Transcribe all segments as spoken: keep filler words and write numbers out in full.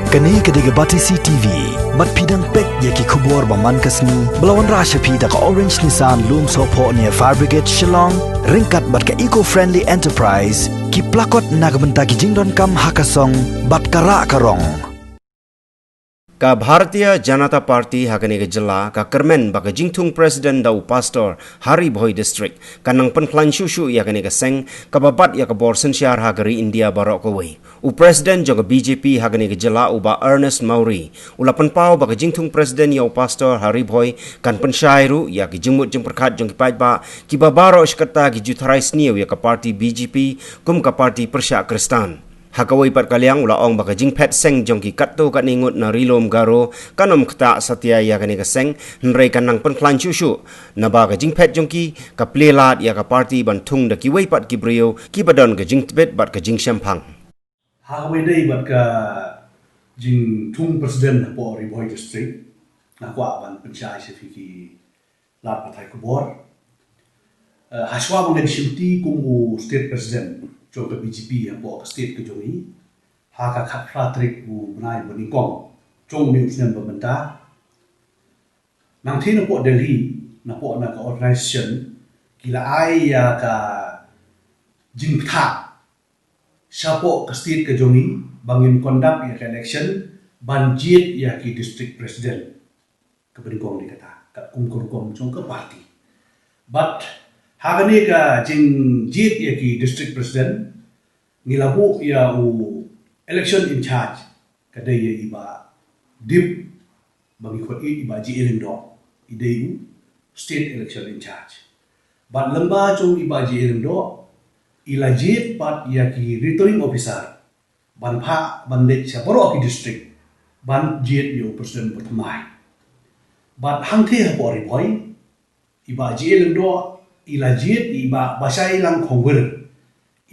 Kane ka dei ka Batesi T V. Bad phi dang peit ïa ki khubor ba man ka sngi ba la wanrah sha phi da ka Orange Nissan Lumsohphoh near Fire Brigade Shillong, ryngkat bad ka Eco Friendly Enterprise, ki plakot na ka bynta ki jingdonkam ha ka song bad ka rah ka rong. Ka Bharatiya Janata Party ha kane ka jylla ka kyrmen ba ka jingthung president da u Pastor ha Ri Bhoi District kan nang pynkhlaiñ shuh shuh ïa kane ka seng kaba bat ïa ka bor synshar ha ka ri India baroh kawei. U president jong ka B J P ha kane ka jylla, u Bah Ernest Mawrie, u la pynpaw ba ka jingthung president ïa u Pastor ha Ri Bhoi kan pynshai ruh ïa ki jingmut jingpyrkhat jong ki paidbah kiba baroh shi katta ki ju tharai sniew ïa ka party B J P kum ka party pyrshah Khristan. Ha kawei pat ka liang u la ong ba ka jingphet seng jong ki katto katne ngut na Ri Lum Garo kan ym ktah satia ïa kane ka seng, hynrei kan nang pynkhlaiñ shuh shuh, naba ka jingphet jong ki ka plie lad ïa ka party ban thung da kiwei pat ki briew kiba don ka jingtbit bad ka jingshemphang. Ha kawei dei bad ka jingthung president hapoh Ri Bhoi District, nga kwah ban pynshai sha phi ki lad pathai khubor. Eh, hashwa ba ngan shimti kum u state president jong ka B J P hapoh ka state ka jong i, ha ka khatphra tarik u bnai ba nyngkong jong une u snem ba mynta, nangtei napoh Delhi, napoh na ka organization, ki la ai ïa ka jingpyntha shapoh ka state ka jong i ba ngin conduct ïa ka election ban jied ïa ki district president. Kaba nyngkong dei kata, katkum ka rukom jong ka party. Bad ha kane ka jingjied ïa ki district president, ngi la buh ïa u election in charge, ka dei ïa i Bah Dip, ba ngi khot i, i Bah J A Lyngdoh, i dei u state election in charge. Bad lyngba jong i Bah J A Lyngdoh, i la jied pat ïa ki returning officer ban phah ban leit sha baroh ki district ban jied ïa u president ba thymmai. Bad hangthie hapoh Ri Bhoi, i Bah J A Lyngdoh i la jied i Bah Bashailang Khongwir,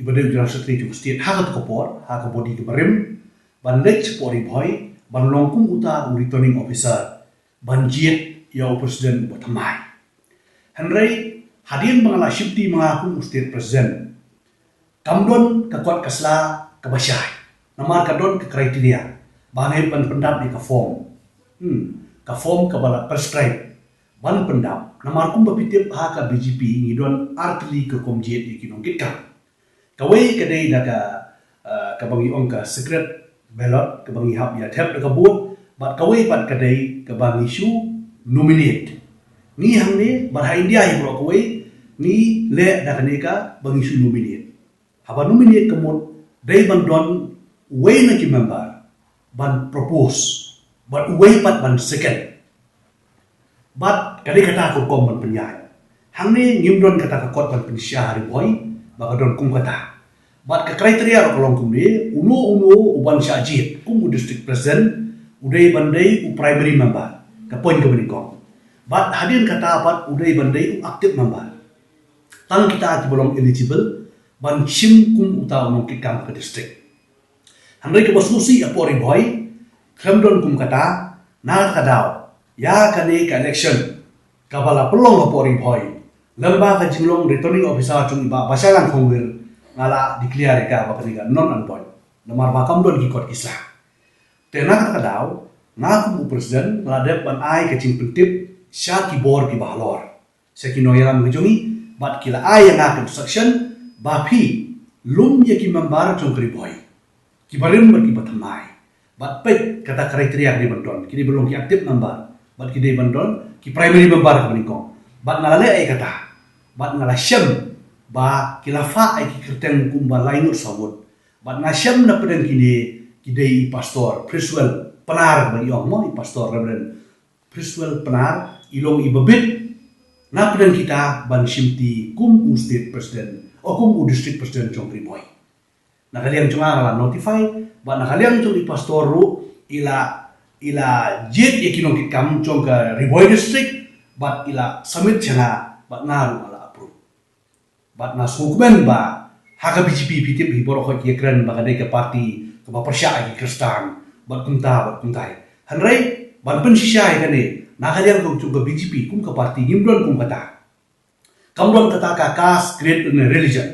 iba dei u General Secretary jong ka state ha kato ka por, ha ka body kaba rim, ban leit shapoh Ri Bhoi ban long kum uta u returning officer ban jied ïa u president ba thymmai. Hynrei hadien ba nga la shimti ma nga kum u state president, kam don ka kot ka sla kaba shai. Namar ka don ka criteria ba ngi ban pyndap ïa ka form. Hmm, ka form kaba la prescribe ban pyndap. Namar kumba phi tip ha ka B J P ngi don artylli ka rukom jied ïa ki nongkitkam. Kawei ka dei da ka, eh, kaba ngi ong ka secret ballot, kaba ngi hap ïa thep da ka vote, bad kawei pat ka dei kaba ngi shu nominate. Ngi hangne bad ha India hi baroh kawei ngi leh da kane kaba ngi shu nominate. Haba nominate ka mut dei ban don uwei na ki member ban propose bad uwei pat ban second. Bad ka dei kata ka rukom ban pynïaid. Hangne ngim don kata ka kot ban pynshai ha Ri Bhoi ba ka don kum kata. Bad ka criteria ruh ka long kumne, uno uno u ban shah jied kum u district president u dei ban dei u primary member, ka point kaba nyngkong. Bad hadien kata pat u dei ban dei u active member. Tang kita kiba long eligible ban shim kum uta u nongkitkam ka district. Hynrei kaba sngewsih hapoh Ri Bhoi, khlem don kum kata, na kata ka daw ïa kane ka election kaba la pynlong hapoh Ri Bhoi, lyngba ka jinglong returning officer jong i Bah Bashailang Khongwir, nga la declare ïa ka ba kane ka null and void. Namar ba kam don ki kot ki sla. Te na kata ka daw, nga kum u president nga la dep ban ai ka jingpyntip sha ki bor kiba halor, sha ki nongïalam ka jong ngi, bad ki la ai ïa nga ka instruction ba phi lum ïa ki member jong ka Ri Bhoi, kiba rim bad kiba thymmai. Bad peit kata criteria ki dei ban don, ki dei ban long ki active member, bad ki dei ban don ki primary member kaba nyngkong. Bad nga la leh ïa kata. Bad nga la shem ba ki la phah ïa ki kyrteng kumba lai ngut saw ngut. Bad nga shem na pdeng kine ki dei i Pastor Priswell Pnar, ba ngi ong mo, i Pastor Reverend Priswell Pnar, i long iba bit na pdeng kita ban shimti kum u state president, o kum u district president jong Ri Bhoi. Na ka liang jong nga nga la notify, bad na ka liang jong i pastor ruh i la, i la jied ïa ki nongkitkam jong ka Ri Bhoi district, bad i la submit sha nga, bad nga ruh nga la approve. Bad nga sngewkmen ba ha ka B J P phi tip hi baroh ki ïakren ba ka dei ka party kaba pyrshah ïa ki Khristan, bad kumta bad kumta. Hynrei ban pynshisha ïa kane, na ka liang jong ka B J P kum ka party ngim don kum kata. Kam don kata ka caste, creed ne religion.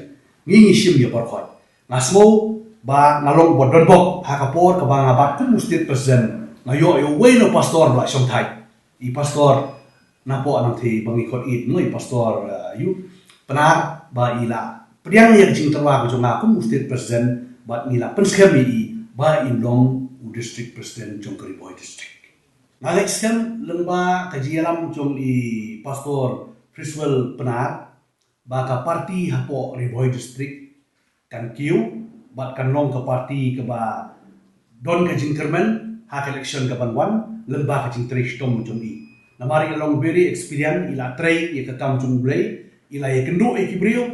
Ngi ngi shim ïa baroh. Nga sngew Ba nga long ba don bok ha ka por kaba nga bat kum u state president, nga ïoh ïa uwei na u pastor ba la shong thait. I pastor napoh Nangthie ba ngi khot ïa u, i pastor, eh, ïa u Pnar, ba i la pdiang ïa ka jingtyrwa ka jong nga kum u state president, bad ngi la pynskhem ïa i ba in long u district president jong ka Ri Bhoi district. Nga ngeit skhem lyngba ka jingïalam jong i pastor Criswell Pnar, ba ka party hapoh Ri Bhoi district kan kiew bad kan long ka party kaba don ka jingkyrmen ha ka election kaban wan lyngba ka jingtrei shitom jong i. Namar i long very experience, i la trei ïa ka kam jong U Blei, i la ïakynduh ïa ki briew.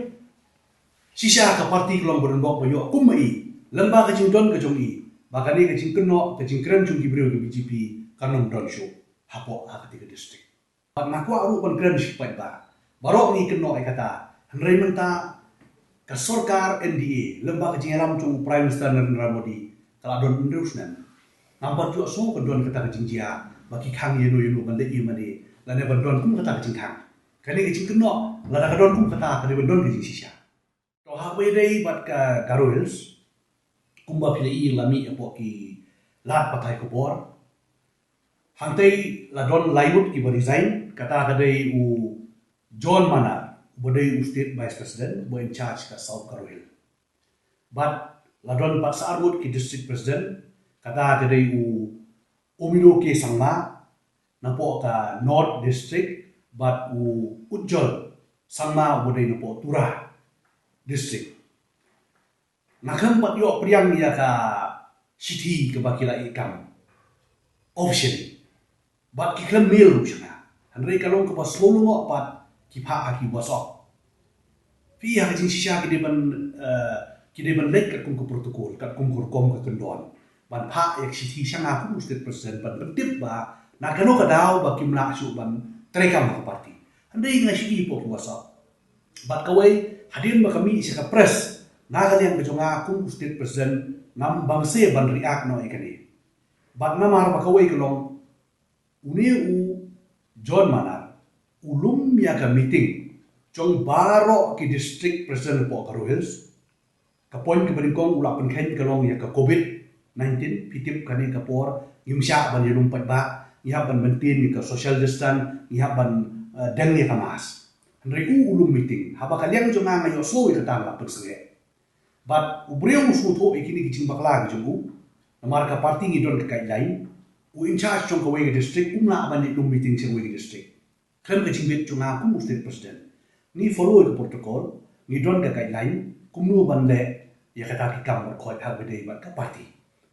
Shisha ka party ka long ba don bok ba ïoh kum ma i lyngba ka jingdon ka jong i, ba kane ka jingkynnoh ka jingkren jong ki briew ka B J P kan ym don shuh hapoh ha katei ka district. Bad nga kwah ruh ban kren shi paidbah. Baroh ngi kynnoh ïa kata. Hynrei mynta ka sorkar N D A lyngba ka jingïalam jong u Prime Minister Narendra Modi ka la don hynriew snem. Ngam pat ju sngew ka don kata ka jingjia ba ki khang ïano ïano ban leit ïa mane lane ban don kum kata ka jingkhang. Kane ka jingkynnoh lada ka don kum kata ka dei ban don ka jingshisha. To ha kaba ïadei bad ka Garo Hills, kumba phi la ïohi la mih hapoh ki lad pathai khubor, hangtei la don lai ngut kiba resign, kata ka dei u John Manar, uba dei u State Vice President, uba in charge ka South Garo Hills. Bad la don pat sa ar ngut ki District President, kata ka dei u Omilo K Sangma napoh ka North District, bad u Ujjol Sangma uba dei napoh Tura District. Nga khlem pat ïoh pdiang ïa ka shithi kaba ki la ïoh kam officially. Bad ki khlem mail ruh sha nga. Hynrei ka long kaba slow lyngngoh pat ki phah ha ki WhatsApp. Phi ha ka jingshisha ki dei ban, eh, ki dei ban leit katkum ka protocol, katkum ka rukom ka kyndon. Ban phah ïa ka shithi sha nga kum u State President ban pyntip ba na kano ka daw ba kim lah shuh ban treikam ha ka party. Hynrei nga shu ïohi hapoh ki WhatsApp. Bad kawei, hadien ba ka mih sha ka press, na ka liang ka jong nga kum u State President ngam bang se ban react noh ïa kane. Bad namar ba kawei ka long, une u John Manar u lum ïa ka meeting jong baroh ki District President hapoh Garo Hills. Ka point kaba nyngkong u la pynkheiñ ka long ïa ka covid nineteen, phi tip kane ka por ngim shah ban ïalum paidbah, ngi hap ban maintain ïa ka social distance, ngi hap ban, eh, deng ïa ka mask. Hynrei u u lum meeting, haba ka liang jong nga nga ïohsngew ïa kata nga la pynsangeh. Bad u briew u sngewthuh ïa kine ki jingbakla ki jong u, namar ka party ngi don ka guideline, u in charge jong kawei ka district um lah ban ïalum meeting sha kawei ka district. Khlem ka jingbit jong nga kum u State President, ngi follow ïa ka protocol, ngi don ka guideline kumno ban leh ïa kata ki kam markhot ha kaba ïadei bad ka party.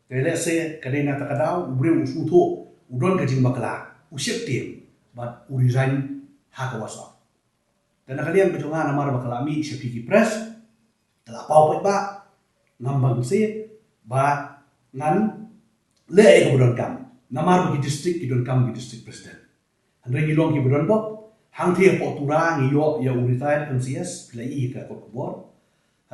Te lehse ka dei na kata ka daw u briew u sngewthuh, u don ka jingbakla, u sheptieng bad u resign ha ka WhatsApp. Te na ka liang ka jong nga, namar ba ka la mih sha phi ki press, ka la paw paidbah, ngam bang se ba ngan leh ïa kaba donkam. Namar ba ki district ki donkam ki District President. Hynrei ngi long kiba don bok, hangtei hapoh Tura ngi ïoh ïa u retired M C S, phi la ïohi ha ka kot khubor.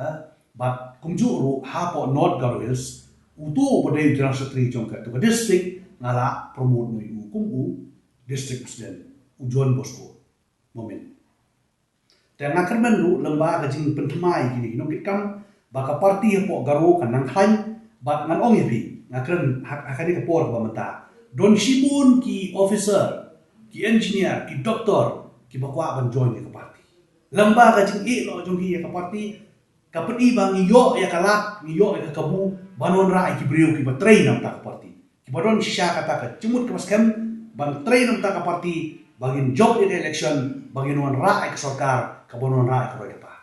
Ha? Bad kumjuh ruh hapoh North Garo Hills, uto uba dei u General Secretary jong kato ka district, nga la promote noh ïa u kum u District President, u John Bosco Momin. Te nga kyrmen ruh lyngba ka jingpynthymmai ïa kine ki nongkitkam ba ka party hapoh Garo kan nang khlaiñ, bad ngan ong ïa phi, nga kren ha, ha kane ka por kaba mynta, don shibun ki officer, ki engineer, ki doctor kiba kwah ban join ïa ka party. Lyngba ka jingïeh noh jong ki ïa ka party, ka pyni ba ngi ïoh ïa ka lad, ngi ïoh ïa ka kabu ban wanrah ïa ki briew kiba trei na bynta ka party, kiba don shisha kata ka jingmut kaba skhem ban trei na bynta ka party, ba ngin jop ïa ka election, ba ngin wanrah ïa ka sorkar kaban wanrah ïa ka roi ka par.